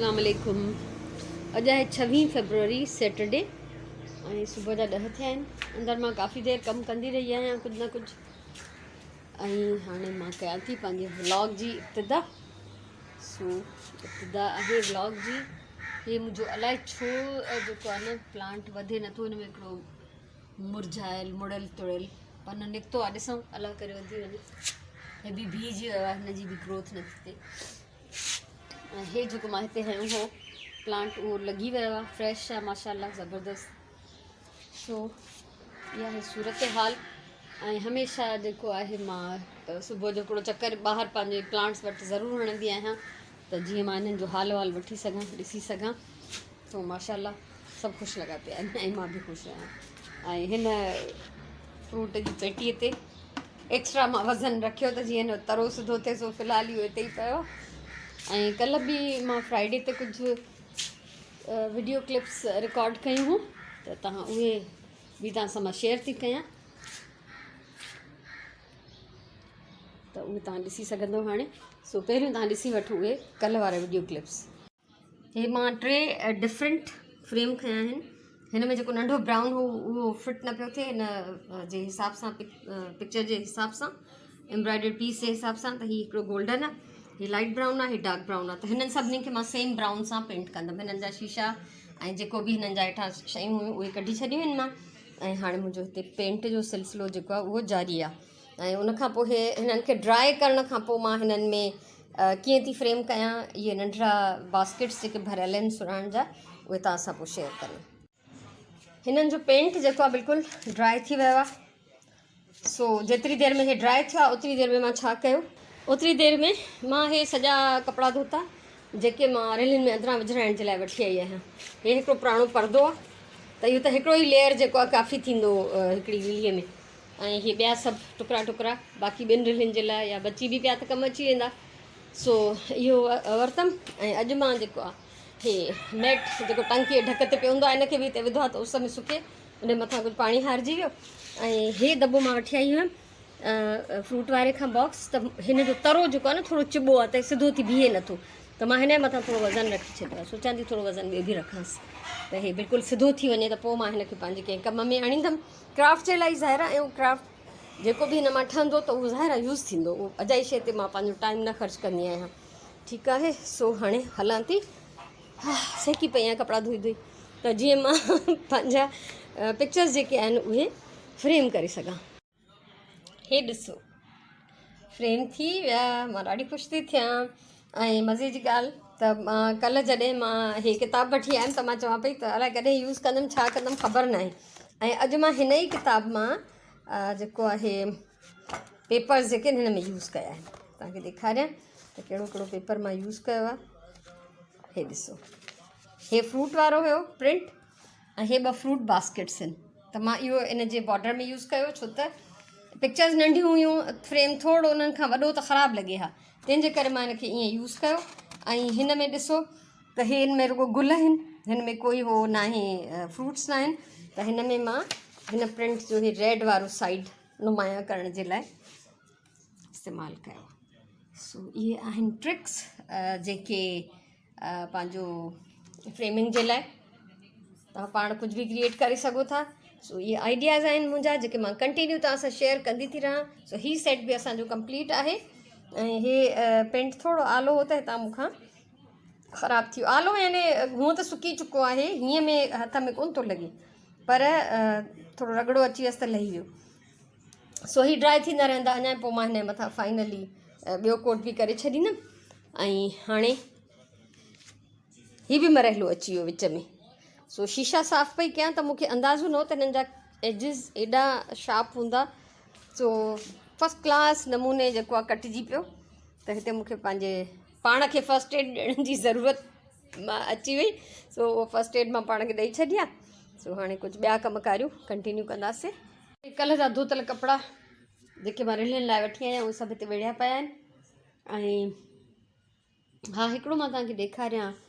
السلام عليڪم اڄ آهي ڇويهين فيبروري سيٽرڊي ۽ صبح جا ڏهه ٿيا آهن اندر مان ڪافي دير ڪم ڪندي رهي آهيان ڪجهه نه ڪجهه ۽ هاڻي مان ڪيان ٿي پنهنجي ولاگ جي ابتدا سو ابتدا آهي ولاگ جي هي منهنجو الائي ڇو جيڪو آهي نه پلانٽ وڌي نٿو هن ۾ هڪڙو مرجهايل مڙيل تڙيل پن نڪتو آهي ڏسون الله ڪري وڌي وڃي هي به بيهجي ويو آهي هن جي به گروٿ نٿي ٿئي ۽ هي جيڪو مان هتي هنيو هو پلانٽ اهو لڳي ويو آهي فريش آهي ماشاء الله زبردست سو اها آهي صورت حال ۽ هميشه جيڪو آهي مان صبح جو هڪڙو چڪر ٻاهر پنهنجي پلانٽس وٽ ضرور هڻندي آهيان ته جيئن مان انهن جو حال وال وٺي سگهان ڏسي سگهان سو ماشاء الله سڀ خوش لڳا پيا آهن ۽ مان به خوش آهيان ۽ هن فروٽ جي پيٽيء تي ايڪسٽرا مان وزن رکيو ته جيئن هن ترو سڌو ٿئي سو في الحال اهو هتي ئي پيو ۽ ڪلهه به مان فرائيڊي تي ڪجهه وڊيو ڪلپس رڪارڊ ڪيون هيون ته تان اهي به تان سان مان شيئر ٿي ڪيان ته اهي تان ڏسي سگهندو هاڻي سو پهريون تان ڏسي وٺو اهي ڪلهه وارا وڊيو ڪلپس هي مان ٽي ڊفرنٽ فريم کنيا آهن هن ۾ جيڪو ننڍو برائون هو اهو فٽ نه پيو ٿئي هن جي حساب سان پڪچر جي حساب سان ايمبرائڊرڊ پيس جي حساب سان ته هي هڪڙو گولڊن آهي هي لائٽ برائون آهي هي ڊارڪ برائون آهي ته هنن سڀني کي مان سيم برائون سان پينٽ ڪندم هنن جا شيشا ۽ جيڪو به هنن جا هيٺان شيون هيون اهي ڪڍي ڇڏيون آهن مان ۽ هاڻي منهنجو هتي پينٽ جو سلسلو جيڪو آهي اهو جاري آهي ۽ ان کان پوء هنن کي ڊرائي ڪرڻ کان پوء مان هنن ۾ ڪيئن ٿي فريم ڪيان اهي ننڍڙا باسڪيٽس جيڪي ڀريل آهن سرهاڻ جا اهي توهان سان پوء شيئر ڪندم. هنن جو پينٽ جيڪو آهي بلڪل ڊرائي ٿي ويو آهي سو جيتري دير ۾ هي ڊرائي ٿيو آهي اوتري دير ۾ مان ڇا ڪيو اوتري دير ۾ مان هي سڄا ڪپڙا ڌوتا جيڪي مان رلين ۾ اندران وجهرائڻ جي لاء وٺي آئي آهيان هي هڪڙو پراڻو پردو آهي ته اهو ته هڪڙو ئي ليئر جيڪو آهي ڪافي ٿيندو هڪڙي رليء ۾ ۽ هي ٻيا سڀ ٽڪرا ٽڪرا باقي ٻن رلين جي لاء يا بچي به پيا ته ڪم اچي ويندا سو اهو ورتم ۽ اڄ مان جيڪو آهي هي ميٽ جيڪو ٽنڪي جي ڍڪ تي پيو هوندو آهي ان کي به هتي وڌو آهي ته اس ۾ سڪي ان مٿان ڪجهه پاڻي هارجي ويو ۽ هي دٻو مان وٺي آئي هيم فروٽ واري کان باڪس ته هن جو ترو جيڪو آهي نه ٿورو چٻو آهي ته سڌو ٿي بيهي نٿو ته مان هن جي مٿان ٿورو وزن رکي ڇڏيو آهي سوچان ٿي ٿورو وزن ٻيو به رکانس ته هي بلڪل سڌو ٿي وڃي ته پوء مان هن کي پنهنجي ڪنهن ڪم ۾ آڻيندم ڪرافٽ جي لاء ظاهر آهي اهو ڪرافٽ جيڪو به هن مان ٺهندو ته اهو ظاهر آهي يوز ٿيندو اهو اجائي شيء تي مان پنهنجو ٽائيم نه خرچ ڪندي آهيان ٺيڪ آهي سو هاڻي هلان ٿي ها سهڪي پئي آهيان ڪپڙا ڌوئي ڌوئي ته جيئن مان پنهنجا پڪچرز جيڪي آهن اهي فريم ڪري سگهان هي ڏسو فريم ٿي ويا مان ڏاڍي خوش ٿي ٿيان ۽ مزي جي ڳالهه ته مان ڪلهه جڏهن مان هي ڪتاب وٺي آيم ته مان چوان پئي ته الائي ڪڏهن يوز ڪندم ڇا ڪندم خبر ناهي ۽ اڄ مان هن ئي ڪتاب مان جيڪو آهي پيپرز جيڪي آهن هن ۾ يوز ڪيا آهن توهان کي ڏيکاريان ته ڪهڙو ڪهڙو پيپر مان يوز ڪيو آهي هي ڏسو هي فروٽ وارو هيو پرنٽ ۽ هي ٻه فروٽ باسڪيٽس آهن ته مان اهو ان جي بارڊر ۾ يوز ڪيو ڇو ته پڪچرز ننڍيون هيون فريم ٿورو انهن کان وڏو ته خراب لڳي ها تنهن جي ڪري مان ان کي ائين يوز ڪيو ۽ هن ۾ ڏسو ته هي ان ۾ رڳو گل آهن هن ۾ ڪوئي هو ناهي فروٽس ناهن ته هن ۾ مان هن پرنٽ جو هي ريڊ وارو سائيڊ نمايان ڪرڻ جي لاء استعمال ڪيو سو اهي آهن ٽرڪس جيڪي پنهنجو فريمنگ جي لاء توهان پاڻ ڪجهه به ڪريئيٽ ڪري سگهو ٿا سو اهي آئيڊياز آهن منهنجا جيڪي مان ڪنٽينيو توهان سان شيئر ڪندي ٿي رهان سو هي سيٽ به اسانجو ڪمپليٽ آهي ۽ هي پينٽ ٿورو آلو هو ته هتان مون کان خراب ٿي ويو آلو يعني هونء ته سڪي چڪو آهي هيئن ۾ هٿ ۾ ڪونه ٿو لڳي پر ٿورو رڳڙو اچي ويس ته لهي ويو سو هي ڊرائي ٿيندا رهندا اڃا پوء مان هن جي مٿان فائنلي ٻيو ڪوٽ به ڪري ڇڏيندم ۽ هاڻي هي به مرحلو اچي ويو وچ ۾ سو شيشا صاف پئي ڪيان ته مونکي اندازو نه هو ته هنن جا ايجز ايڏا شارپ هوندا سو فرسٽ ڪلاس نموني جيڪو آهي ڪٽجي پيو ته هتي مونکي پنهنجي پاڻ کي فرسٽ ايڊ ڏيڻ جي ضرورت مان اچي وئي سو اهو فرسٽ ايڊ مان پاڻ کي ڏئي ڇڏي آهي سو هاڻي ڪجهه ٻيا ڪم ڪاريون ڪنٽينيو ڪنداسين ڪلهه جا ڌوتل ڪپڙا جيڪي مان رلين لاء وٺي آيان اهي سڀ هتي ويڙهيا پيا آهن ۽ ها هڪڙو مان توهان کي ڏيکاريان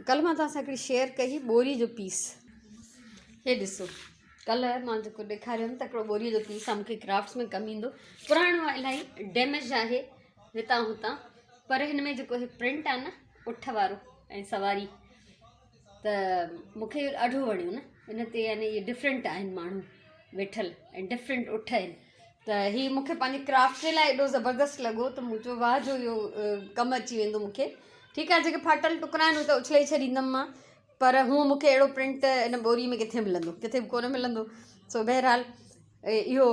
ڪلهه مان توهان سان هڪڙي شيئر ڪئي ٻوري جو پيس هي ڏسو ڪلهه مان جيڪو ڏيکاريم ته هڪڙو ٻوري جو پيس آهي مونکي ڪرافٽس ۾ ڪم ايندو پراڻو آهي الاهي ڊيميج آهي هتان هتان پر هن ۾ جيڪو هي پرنٽ آهي نه اٺ وارو ۽ سواري ته مون کي اهو ڏاڍو وڻيو نه ان تي يعني اهي ڊفرنٽ آهن ماڻهو ويٺل ۽ ڊفرنٽ اٺ آهن ته هي مون کي پنهنجي ڪرافٽ جي لاء ايڏو زبردست لڳو ته مون چيو واهه جو اهو ڪم اچي ويندو مون کي ٺيڪ آهي جيڪي ڦاٽل ٽڪرا آهن اهي ته اڇلي ڇڏيندم مان پر هونء مون کي اهڙو پرنٽ ان ٻوري ۾ ڪٿي ملندو ڪٿي به ڪونه ملندو سو بهرحال اهو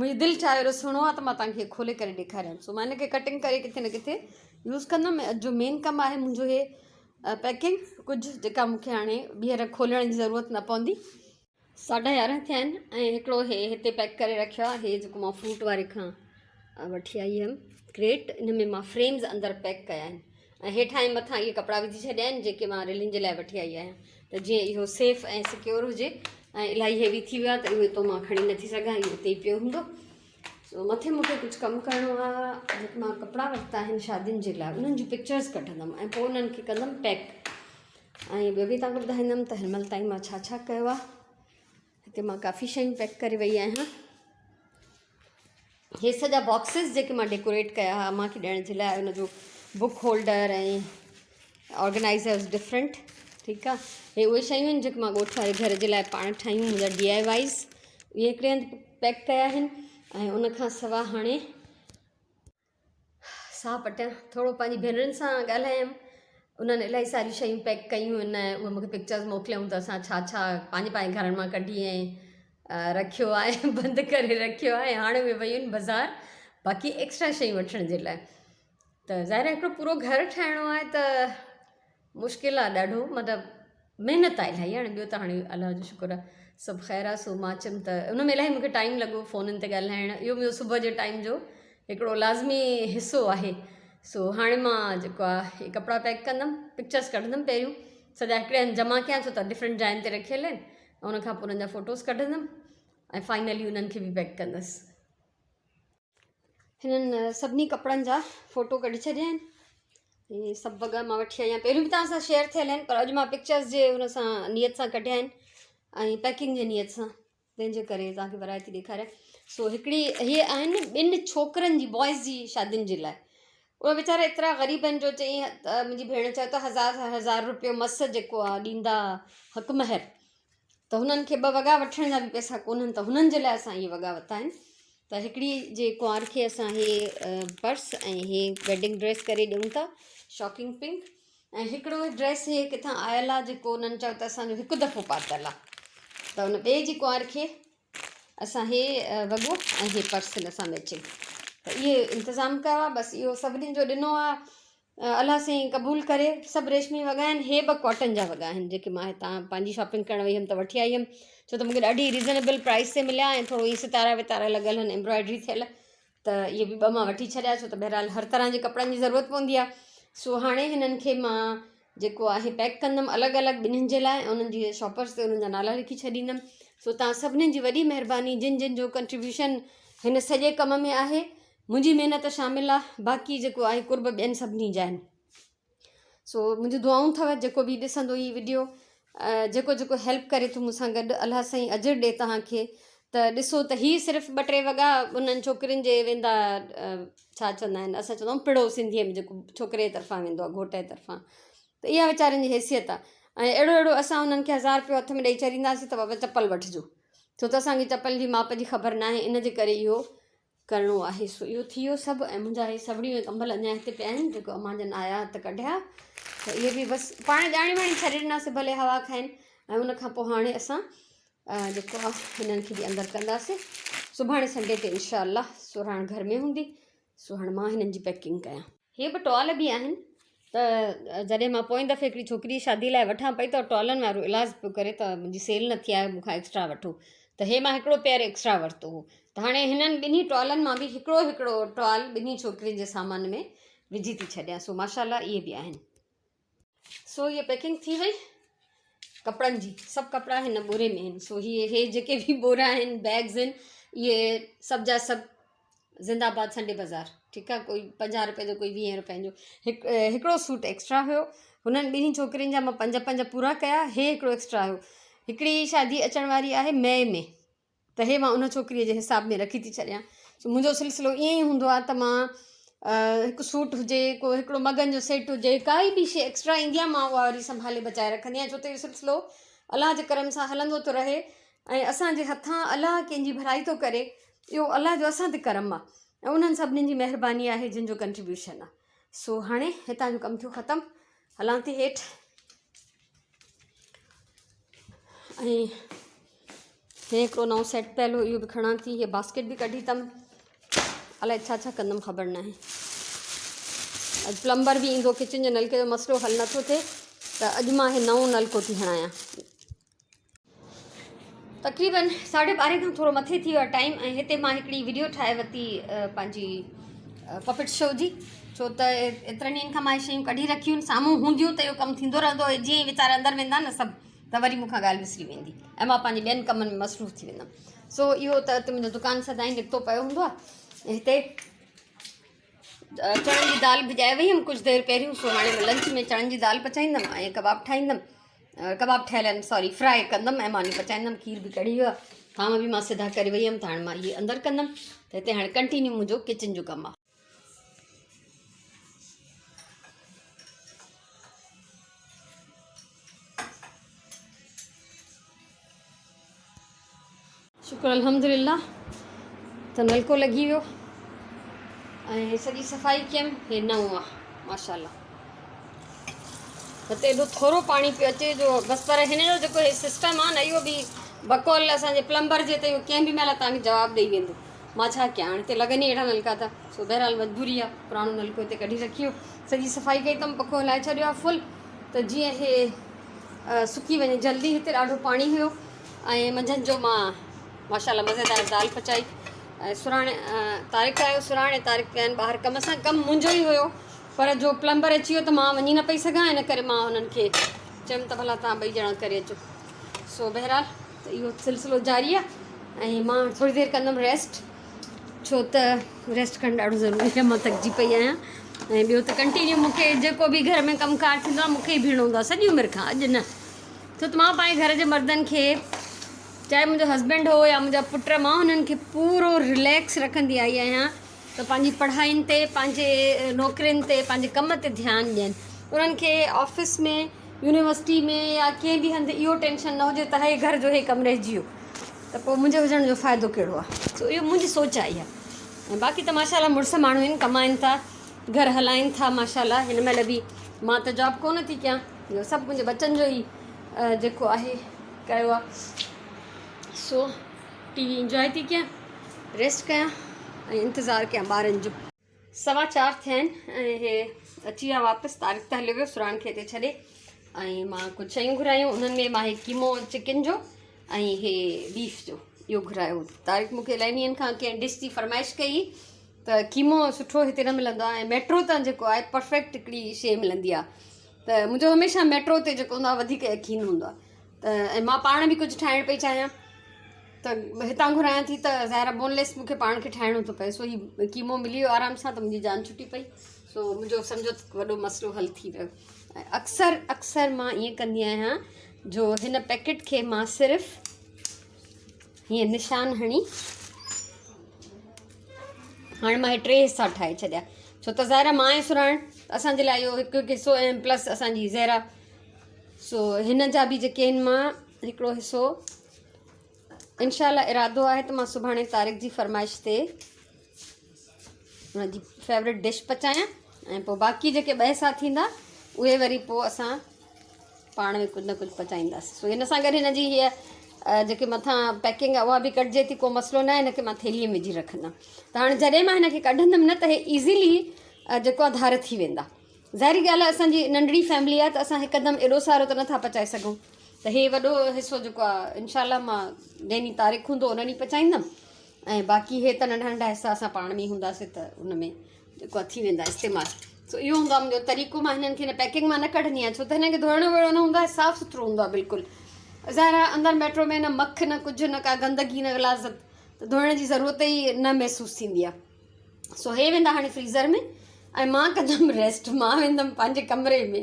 منهنجي دل چاهيو ايڏو سهڻو آهي ته مان توهان کي کولي ڪري ڏيکاريان سو مان ان کي ڪٽنگ ڪري ڪٿي نه ڪٿي يوز ڪندم اڄ جو مين ڪم آهي منهنجو هي پيڪنگ ڪجهه جيڪا مون کي هاڻي ٻيهر کولڻ جي ضرورت نه پوندي. 11:30 ٿيا آهن ۽ هڪڙو هي هتي پيڪ ڪري رکيو آهي هي جيڪو مان فروٽ واري کان وٺي آئي هيم ڪريٽ ان ۾ مان فريمز اندر پيڪ ڪيا آهن ۽ هيٺان ۽ مٿان اهي ڪپڙا وجهي ڇڏيا آهن جيڪي مان ريلين جي لاء وٺي آئي آهيان ته جيئن اهو سيف ۽ سڪيور هجي ۽ الاهي هيوي ٿي ويو آهي ته اهو هتو مان کڻي نٿي سگهان اهو اتي ئي پيو هوندو سو مٿي مون کي ڪجهه ڪم ڪرڻو آهي جيڪي مان ڪپڙا ورتا آهن شادين جي لاء انهن جون پڪچرز ڪڍندم ۽ پوء انهن کي ڪندم پيڪ ۽ ٻيو به توهان کي ٻڌائيندم ته هن مهل تائين مان ڇا ڇا ڪيو آهي هتي مان ڪافي شيون پيڪ ڪري وئي آهيان هي سڄا باڪسز جيڪي مان ڊيڪوريٽ ڪيا هئا امان کي ڏيڻ جي لاء ان جو بڪ هولڊر ۽ آرگنائزرز ڊفرنٽ ٺيڪ آ هي اهي شيون آهن جيڪي مان ڳوٺ واري گهر جي لاء پاڻ ٺاهيون منهنجا ڊي I wise اهي هڪڙي هنڌ پيڪ ڪيا آهن ۽ ان کان سوا هاڻي ساهه پٽيان ٿورو پنهنجي ڀينرن سان ڳالهايم انهن الاهي ساريون شيون پيڪ ڪيون آهن ۽ اهي مونکي پڪچرز موڪليائون ته اسان ڇا ڇا پنهنجي پنهنجي گهرن مان ڪڍي ۽ رکيو آهي بند ڪري رکيو آهي هاڻي اهي ويون آهن بازار باقي ايڪسٽرا شيون وٺڻ جي لاء ته ظاهر آهي هڪڙو پورو گهر ٺاهڻو آهي ته مشڪل آ ڏاڍو مطلب محنت آ الاهي هاڻي ٻيو ته هاڻي الله جو شڪر آ سڀ خير آ سو مان چيم ته ان ۾ الاهي مونکي ٽائيم لڳو فونن تي ڳالهائڻ اهو منهنجو صبح جو ٽائيم جو هڪڙو لازمي حصو آهي سو هاڻي مان جيڪو آ هي ڪپڙا پيڪ ڪندم پڪچرس ڪڍندم پهريون سڄا هڪڙي هنڌ جمع ڪيان ڇو ته ڊفرنٽ جاين تي رکيل آهن ان کان پوء انهن جا فوٽوز ڪڍندم ۽ فائنلي انهن کي به پيڪ ڪندس. هنن سڀني ڪپڙن جا فوٽو ڪڍي ڇڏيا آهن هي سڀ وڳا مان وٺي آئي آهيان پهريون به توهان سان شيئر ٿيل آهن پر اڄ مان پڪچرز جي هن سان نيت سان ڪڍيا آهن ۽ پيڪنگ جي نيت سان تنهن جي ڪري توهان کي ورائٽي ڏيکاريان سو هڪڙي هي آهن ٻن ڇوڪرن جي بوائز جي شادين جي لاء اهي ويچارا ايترا غريب آهن جو چئي ته منهنجي ڀيڻ چيو ته هزار هزار روپيو مس جيڪو آهي ڏيندا حق مهر ته هنن کي ٻه وڳا وٺڻ جا به پئسا ڪونهن ته هنن جي لاء اسان اهي وڳا ورتا آهن ته هڪڙي جي ڪنوار کي اسان هي پرس ۽ هي ويڊنگ ڊريس ڪري ڏيون ٿا شاڪنگ پنڪ ۽ هڪڙو ڊريس هي ڪٿان آيل آهي جيڪو هنن چيو ته اسانجو هڪ دفعو پاتل آهي ته ان ٻئي جي ڪنوار کي اسان هي وڳو ۽ هي پرس هن سان ميچنگ ته اهي انتظام ڪيو آهي بس اهو سڀني جو ڏنو آهي الله سائين قبول ڪري سڀ ريشمي وڳا آهن هي به ڪاٽن جا وڳا آهن جيڪي مان هتان پنهنجي شاپنگ ڪرڻ وئي هيم ته وٺي آئي هيم ڇو ته مونکي ڏاڍي ريزنيبل پرائس تي مليا ۽ ٿورو ائين ستارا وتارا لڳل آهن ايمبرائڊري ٿيل ته اهي به ٻه مان وٺي ڇڏيا ڇو ته بهرحال هر طرح جي ڪپڙن جي ضرورت پوندي آهي سو هاڻي هنن کي مان جيڪو آهي پيڪ ڪندم الڳ الڳ ٻنهين جي لاء انهن جي شاپرس تي انهن جا نالا لکي ڇڏيندم سو تان سڀنين جي وڏي مهرباني جن جن جو ڪنٽريبيوشن هن سڄي ڪم ۾ آهي منهنجي محنت شامل آ باقي جيڪو آهي قرب ٻين سڀني جا آهن سو منهنجون دعائون اٿو جيڪو به ڏسندو هي وڊيو جيڪو جيڪو هيلپ ڪري ٿو مون سان گڏ الله سائين اجر ڏي توهان کي ته ڏسو ته هي صرف ٻه ٽي وڳا انهن ڇوڪرين جي ويندا ڇا چوندا آهن اسان چوندا آهيون پڙو سنڌيء ۾ جيڪو ڇوڪري جي طرفان ويندو آهي گهوٽ جي طرفان ته اها ويچارن جي حيثيت آهي ۽ اهڙو اهڙو اسان انهن کي هزار روپيو هٿ ۾ ڏئي ڇڏينداسين ته بابا چپل وٺجو ڇو ته اسانکي چپل جي ماپ جي خبر ناهي ان جي ڪري اهو ڪرڻو آهي سو اهو ٿي ويو سڀ ۽ منهنجا هي سوڙيون ۽ ڪمبل اڃا هتي پيا آهن جيڪو امان جن آيا ته ڪڍيا ته اهي به بس پاڻ ڄاڻي واڻي ڇڏي ڏناسي ڀلي هوا کائن ۽ ان کان پوء هاڻي اسان جيڪو آهي هنن کي به اندر ڪنداسي سڀاڻي سنڊي تي انشاء الله سرهاڻ گهر ۾ هوندي سو هاڻي مان هنن جي پيڪنگ ڪيان. هي به ٽوال به آهن ته جڏهن مان پوئين دفعي هڪڙي ڇوڪري جي شادي لاء وٺان پئي ته ٽوالن وارو ايلاز پيو ڪري ته منهنجي سيل نه ٿي آهي مون کان ايڪسٽرا وٺو ته هي مان هڪڙو پيئر ايڪسٽرا ورتو هو ته هاڻي هنن ٻنهي ٽوالن مان به هڪڙو هڪڙو ٽوال ٻنهي ڇوڪرين جي سامان ۾ وجهي ٿي ڇڏيان سو ماشاء الله اهي به آهن. سو هيء پيڪنگ ٿي وئي ڪپڙن جي سڀ ڪپڙا هن ٻوري ۾ آهن سو هي هي جيڪي به ٻورا آهن بيگز آهن اهي سڀ جا سڀ زنده آباد سنڊي بازار ٺيڪ آهي ڪوئي 50 روپئي جو ڪوئي 20 روپئي جو هڪ هڪڙو سوٽ ايڪسٽرا هيو هنن ٻنهي ڇوڪرين جا مان پنج پنج پورا ڪيا هي هڪڙو ايڪسٽرا هيو هڪڙي شادي اچڻ واري آهي مئي ۾ ته هي مان ان ڇوڪريء جي حساب ۾ رکي ٿي ڇڏيان. سو منهنجو سلسلو ائين ئي هوندو آهي ته مان هڪ سوٽ هجي ڪو هڪڙو مگن جو سيٽ هجي ڪائي به شيء ايڪسٽرا ايندي آهي مان اها وري سنڀالي بچائي رکندي آهيان ڇو ته اهو سلسلو الله جي ڪرم سان هلندو ٿو رهي ۽ اسان جي هٿان الله ڪنهن جي ڀلائي ٿو ڪري اهو الله جو اسان تي ڪرم آهي ۽ انهن سڀني جي مهرباني آهي جن جو ڪنٽريبيوشن آهي سو هاڻي هتان جو ڪم ٿيو ختم هلان ٿي هيٺ ۽ هي هڪڙو نئون سيٽ پيل هو اهو به کڻان ٿي هي باسڪيٽ به ڪڍي اٿم الائي ڇا ڇا ڪندم خبر ناهي اڄ پلمبر به ايندو ڪچن جي نلڪي جو مسئلو حل نٿو ٿئي ته اڄ مان هي نئون نلڪو ٿي هڻايان تقريبن ساڍي ٻارهين کان ٿورو مٿي ٿي ويو آهي ٽائيم ۽ هتي مان هڪڙي وڊيو ٺاهي ورتي پنهنجي پپٽ شو جي ڇو ته ايترن ڏينهن کان مان شيون ڪڍي رکيون آهن سامهون هونديون ته اهو ڪم ٿيندو رهندو جيئن ئي ويچارا اندر ويندا نه سڀ ته وري مون کان ڳالهه وسري ويندي ۽ مان پنهنجي ٻين ڪمن ۾ مصروف ٿي ويندم سو اهو ته منهنجو دڪان سدائين نڪتو پيو هوندو آهي هتي چڻن جي دال ڀڄائي وئي هيم ڪجهه دير پهريون سو هاڻي مان لنچ ۾ چڻن جي دال پچائيندم ۽ ڪباب ٺاهيندم ڪباب ٺهيل آهن سوري فرائي ڪندم ۽ ماني پچائيندم کير به ڪڙهي ويو آهي ٿانو به مان سڌا ڪري وئي هيم ته هاڻي مان اهي اندر ڪندم ته هتي هاڻي ڪنٽينيو منهنجو ڪچن جو ڪم آهي. شڪر الحمدلله ته نلڪو لڳي ويو ۽ سڄي صفائي ڪيم هي نئون آ ماشاءالله هتي ايڏو ٿورو پاڻي پيو اچي جو بس پر هن جو جيڪو هي سسٽم آ نه اهو به بقول اسان جي پلمبر جي ته اهو ڪنهن به مهل توهان کي جواب ڏئي ويندو مان ڇا ڪيان هاڻي هتي لڳن ئي اهڙا نلڪا ٿا سو بهرحال مجبوري آ پراڻو نلڪو هتي ڪڍي رکيو سڄي صفائي ڪئي اٿم پکو هلائي ڇڏيو آ فل ته جيئن هي سڪي وڃي جلدي هتي ڏاڍو پاڻي هيو ۽ منجهند جو مان ماشاء الله مزيدار دال پچائي ۽ سراڻي طارق آيو سراڻي طارق ويا آهن ٻاهر ڪم سان ڪم منهنجو ئي هيو پر جو پلمبر اچي ويو ته مان وڃي نه پئي سگهان ان ڪري مان هنن کي چيم ته ڀلا توهان ٻئي ڄڻا ڪري اچو سو بهرحال ته اهو سلسلو جاري آهي ۽ مان ٿوري دير ڪندم ريسٽ ڇو ته ريسٽ ڪرڻ ڏاڍو ضروري آهي مان ٿڪجي پئي آهيان ۽ ٻيو ته ڪنٽينيو مون کي جيڪو به گهر ۾ ڪم ڪار ٿيندو آهي مون کي ئي بيهڻو هوندو آهي سڄي عمر کان اڄ نه ڇو ته مان پنهنجي گهر جي مردن کي چاهي منهنجو هسبينڊ هو يا منهنجا پٽ مان هنن کي پورو رليڪس رکندي آئي آهيان ته پنهنجي پڙهائين تي پنهنجي نوڪرين تي پنهنجي ڪم تي ڌيان ڏين انهن کي آفيس ۾ يونيورسٽي ۾ يا ڪنهن به هنڌ اهو ٽينشن نه هجي ته هي گهر جو هي ڪم رهجي ويو ته پوء منهنجي هجڻ جو فائدو ڪهڙو آهي سو اهو منهنجي سوچ آهي اها ۽ باقي ته ماشاء الله مڙس ماڻهو آهن ڪمائن ٿا گهر هلائن ٿا ماشاء الله هن مهل به مان ته جاب ڪونه ٿي ڪيان اهو سڀ منهنجي ٻچن جو ئي جيڪو آهي ڪيو آهي سو ٽي وي انجواء ٿي ڪيان ريسٽ ڪيان ۽ انتظار ڪيان ٻارن جو. سوا چار ٿيا آهن ۽ هي اچي ويا واپس طارق ته هليو ويو سراڻ کي هتي ڇڏي ۽ مان ڪجهه شيون گهرايون انهن ۾ مان هي قيمو چڪن جو ۽ هي بيف جو اهو گهرايو طارق مونکي الاهي ڏينهن کان ڪنهن ڊش جي فرمائش ڪئي ته قيمو سٺو هتي نه ملندو آهي ۽ ميٽرو تان جيڪو آهي پرفيڪٽ هڪڙي شي ملندي آهي ته منهنجو هميشه ميٽرو تي جيڪو هوندو آهي وڌيڪ يقين هوندو آهي ته ۽ مان پاڻ به ڪجهه ٺاهڻ پئي چاهيان ته هتان گهرايان ٿي ته ظاهر آهي بون ليس مون کي پاڻ کي ٺاهڻو ٿو پئي سو هي قيمو ملي ويو آرام سان ته منهنجي جان ڇٽي پئي سو منهنجو سمجهو ته وڏو مسئلو حل ٿي ويو ۽ اڪثر اڪثر مان ائين ڪندي آهيان جو هن پيڪيٽ کي مان صرف هيئن نشان هڻي هاڻي مان هي ٽي حصا ٺاهي ڇڏيا ڇو ته ظاهر آهي مان ۽ سرهاڻ اسان جي لاء اهو هڪ هڪ حصو ۽ پلس اسانجي زهرا سو هن جا به جيڪي آهن مان هڪڙو حصو انشاء الله ارادو آهي ته مان سڀاڻي طارق جي فرمائش تي ان جي فيورٽ ڊش پچايان ۽ پوء باقي جيڪي ٻه حصا ٿيندا اهي وري پوء اسان پاڻ ۾ ڪجهه نه ڪجهه پچائينداسين سو هن سان گڏ هن جي هيء جيڪي مٿان پيڪنگ آهي اها به ڪٽجي ٿي ڪو مسئلو نه آهي هن کي مان ٿيلهيء ۾ وجهي رکندم ته هاڻي جڏهن مان هن کي ڪڍندم نه ته هي ايزيلي جيڪو آهي ڌار ٿي ويندا ظاهري ڳالهه آهي اسان جي ننڍڙي فيملي آهي ته اسان هڪدم ايڏو سارو ته نٿا پچائي سگهون ته هي وڏو حصو جيڪو آهي انشاء الله مان جنهن ڏينهن طارق هوندو ان ڏينهن پچائيندم ۽ باقي هي ته ننڍا ننڍا حصا اسان پاڻ ۾ هونداسي ته ان ۾ جيڪو آهي ٿي ويندا استعمال سو اهو هوندو آهي منهنجو طريقو مان هنن کي هن پيڪنگ مان نه ڪڍندي آهيان ڇو ته هنن کي ڌوئڻو ووئڻو نه هوندو آهي صاف سٿرو هوندو آهي بلڪل ظاهر آهي اندر ميٽرو ۾ نه مک نه ڪجهه نه ڪا گندگي نه غلاظت ته ڌوئڻ جي ضرورت ئي نه محسوس ٿيندي آهي سو هي ويندا هاڻي فريزر ۾ ۽ مان ڪندم ريسٽ مان ويندم پنهنجي ڪمري ۾.